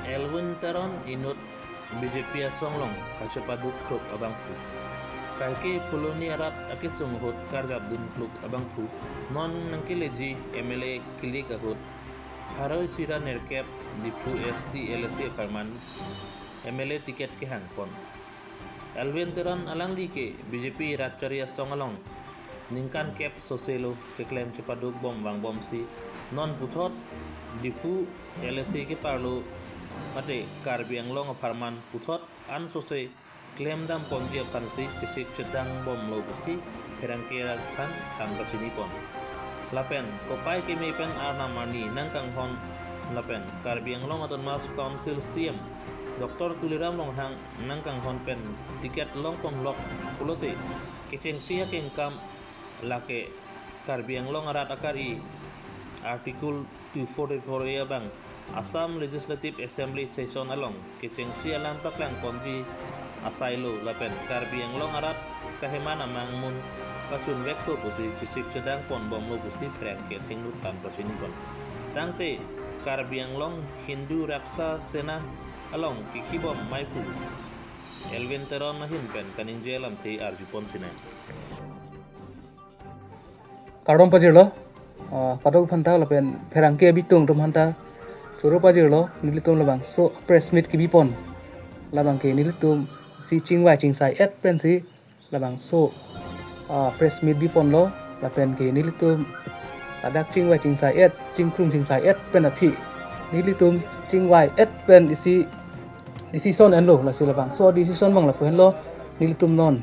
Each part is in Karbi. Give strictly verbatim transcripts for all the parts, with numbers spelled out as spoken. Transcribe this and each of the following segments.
Elwin Teron inut B J P asong along kachepaduk kluk abangphu. Kaike Phuloni arat akesung ahut karjap dun kluk abangphu non nangkeleji M L A kilik ahut pharo isi ra nerkep Diphu S T L A C apharman M L A ticket kehangpon. Elwin Teron alangli ke B J P rat chari asong along ningkan kep sose lo keklem chepaduk bom vangbomsi non puthot Diphu L A C keparlo mate Karbi Anglong apharman puthot an sose klem damponji aphansi chesik chedang bomlo pusi pherangke rat aphan than pachinipon. Lapen kopai keme pen arnam arni nangkanghon lapen Karbi Anglong Autonomous Council C M Doctor Tuliram Ronghang nangkanghon pen ticket longponlok pulote kechengsi akengkam lake Karbi Anglong arat akari Article two forty-four A abang Assam Legislative Assembly session along kechengsi alam paklangponji asai lo lapen Karbi Anglong arat kaheman amang amun pachunvekpo pusi chesik chedang ponbomlo pusi pherangke athengno than pachinipon. Tangte Karbi Anglong Hindu Raksha Sena along kikhibom maiphu Elwin Teron ahin pen kaningje alamthe arjupon sinang. Kardom pajirlo, ah, kadokave aphanta lapen pherangke abitung atum aphanta choro pajirlo, nelitum labangso press meet kebipon. Labang ke nelitum si chingvai chingsai-et pensi labangso, ah, press meet biponlo, lapen ke nelitum ladak chingvai chingsai-et, chingkrung chingsai-et pen aphi nelitum chingvai-et pen isi decision enlo, lasi labangso decision abang lapu henlo, nelitum non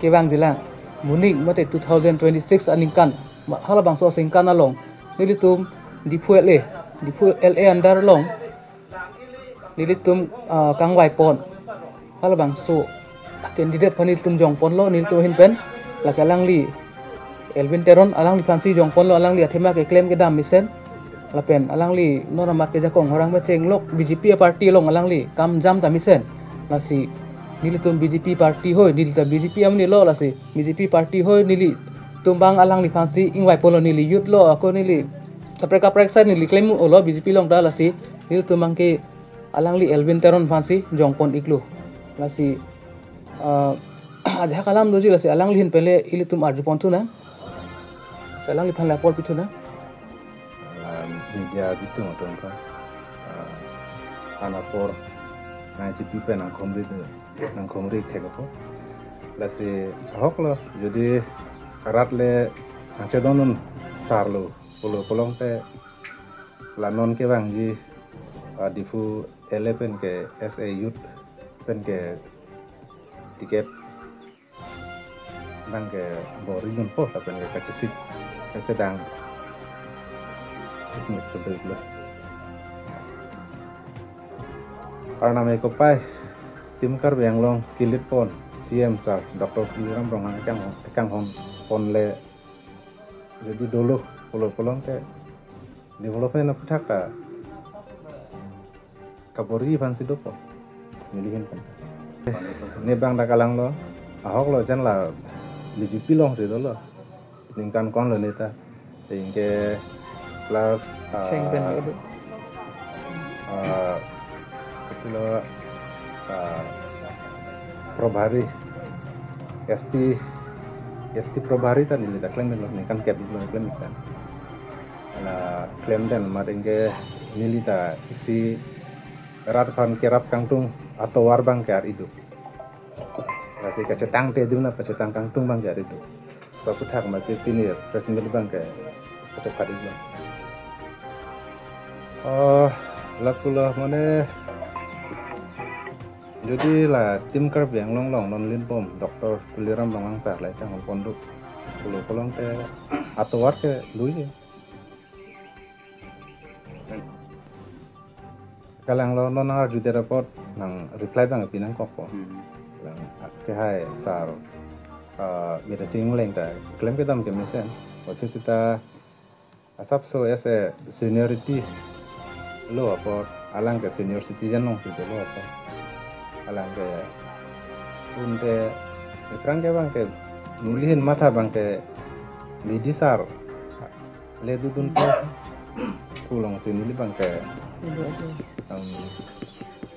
kevangjilang moning mate two thousand twenty-six aningkan, ma-, halabangso aningkan along nelitum Diphu L A, Diphu L A under along nelitum, ah, kangvaipon. Halabangso candidate aphan nelitum jongponlo, nelitum ahin pen lake alangli Elwin Teron alangliphansi jongponlo, alangli athema keklem kedam mesen. Lapen alangli non amat kejakong horang mechenglok B J P party along alangli kam jam ta mesen. Lasi nelitum B J P party hoi, neli ta B J P amonit lo, lasi B J P party hoi nelitum abang alangliphansi ingvaiponlo, neli youth lo, ako neli kaprek kaprek sai neli klem-olo B J P along ta, lasi nelitum abang ke alangli Elwin Teron aphansi jongpon-iklo. Lasi, ah, ajahak alam doji, lasi alangli ahin pen le ilitum arjupon thunang. Lasi alangliphan le apor pithunang. Ah, media abitung atum aphan, ah, an apor nangchipi pen nangkhomri do, nangkhomri thek apot. Lasi ahoklo, jodi rat le nangchedondun sarlo pulo pulote la non kevangji, ah, Diphu L A pen ke S A youth pen ke ticket abang ke bor-idunpo lapen ke kachesik kachedang. Ikmit keduk lo. Arnam ke kopai Team Karbi Anglong kilitpon C M sir Doctor Tuliram Ronghang ekang, ekanghon ponle jodi dolo pulo pulote development aphuthak ta kabor-i aphansi dopo. Neli ahin pen. Ne abang dak alanglo. Ahoklo, jan la B J P alongsi dolo. Ningkan ko-an lo neta. Anke plus, ah, Cheng pen lo. Ah, kepilo, ah, Probhari, S T, S T Probhari ta neli ta klemlo, ningkan kep lo klemlo ta. La klemden amat anke neli ta isi rat aphan kerap kangtung atovar abang ke ar-iduk. Lasi kachetang te dun na, kachetang kangtung abang ke ar-iduk. So aphuthak amatsi pini press meet abang ke kachephat-iklo. Oh, lapulo mane, jodi la Team Karbi Anglong along non linbom Doctor Tuliram Ronghang sir le chang ponduk pulo pulote atovar ke lui. Kalanglo, non nangarjudet apot nang reply abang pi nangkokpo. Hmm. Lang, kehai sir, ah, Bidya Sing Engleng ta klem kedam ke mesen. Waktu sita asapso as a seniority lo apot, alang ke senior citizen alongsi dolo apot. Alang ke unte eprang ke abang ke neli ahin matha abang ke B D sir le dodunpo pu alongsi neli abang ke. Iya, iya. Ang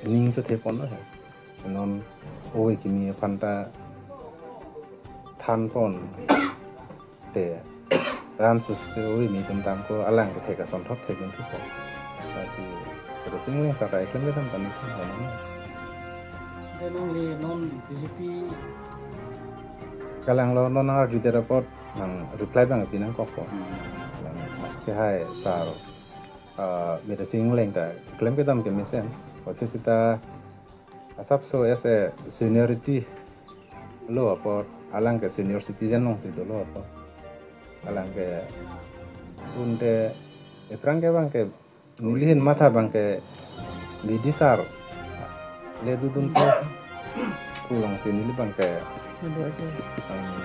ning chothe pon lo he. Non ove kimi aphan ta than pon te ran sus te ove kimi atum tangko alang kethek asonthot thekdun thupo. Lasi kata singling sakai klem kedam tame sing hono. Te nangli non B J P. Kalang lo non nang arju dera apot nang reply abang pi nangkokpo. Hmm. Lang ke hai sar, ah, Bidya Sing Engleng ta klem kedam kemesen. Office ta asapso as a seniority lo apot, alang ke senior citizen alongsi dolo apot. Alang ke unte ephrang ke abang ke neli ahin matha abang ke B D sar le dodun po. Pulang si neli abang ke, um,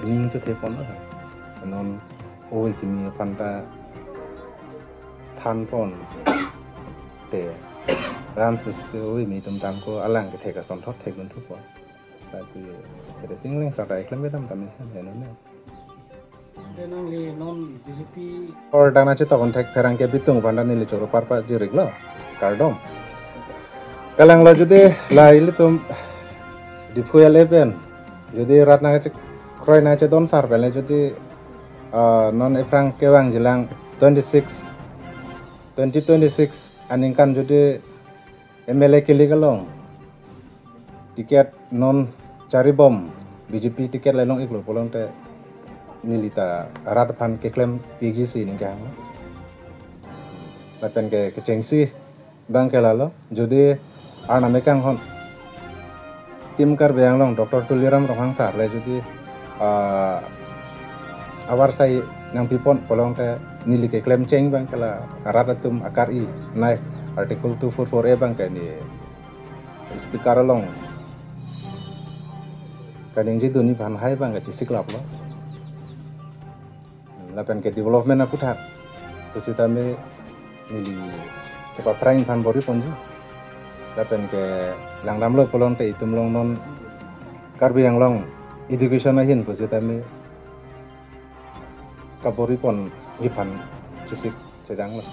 ning chothe pon lo. Non ove kimi aphan ta than pon te ran sus te ove kimi atum tangko alang kethek asonthot thekdun thupo. Lasi kata singling sakai klem kedam tame sing hono ne. Te nangli non B J P. Or dana chetok onthek pherangke bitung aphan ta neli choro parpa jirik lo. Kardom. Kalang lo jodi la ilitum Diphu L A pen jodi rat nangchekroi nangchedon sar pen le jodi, ah, non ephrang kevang jilang twenty-six, twenty twenty-six aningkan jodi M L A kili kalong ticket non charibom B J P ticket le long-iklo pulote neli ta rat aphan keklem P G C ning kehang. Lapen ke kechengsi abang ke lalo, jodi Arnam ekanghon Team Karbi Anglong Doctor Tuliram Ronghang sar le jodi, ah, avarsai nangpi pon pulote neli keklem cheng abang ke la rat atum akar-i nai Article two four four A abang ke ne speaker along kaningje dunji aphan hai abang ke chesiklap lo. Lapen ke development aputhak pusitame neli kepaphrang aphan bor-i ponji. Lapen ke langdamlo pulote itum along non Karbi Anglong education ahin pusitame kabor-i ponji aphan chesik chedang lo.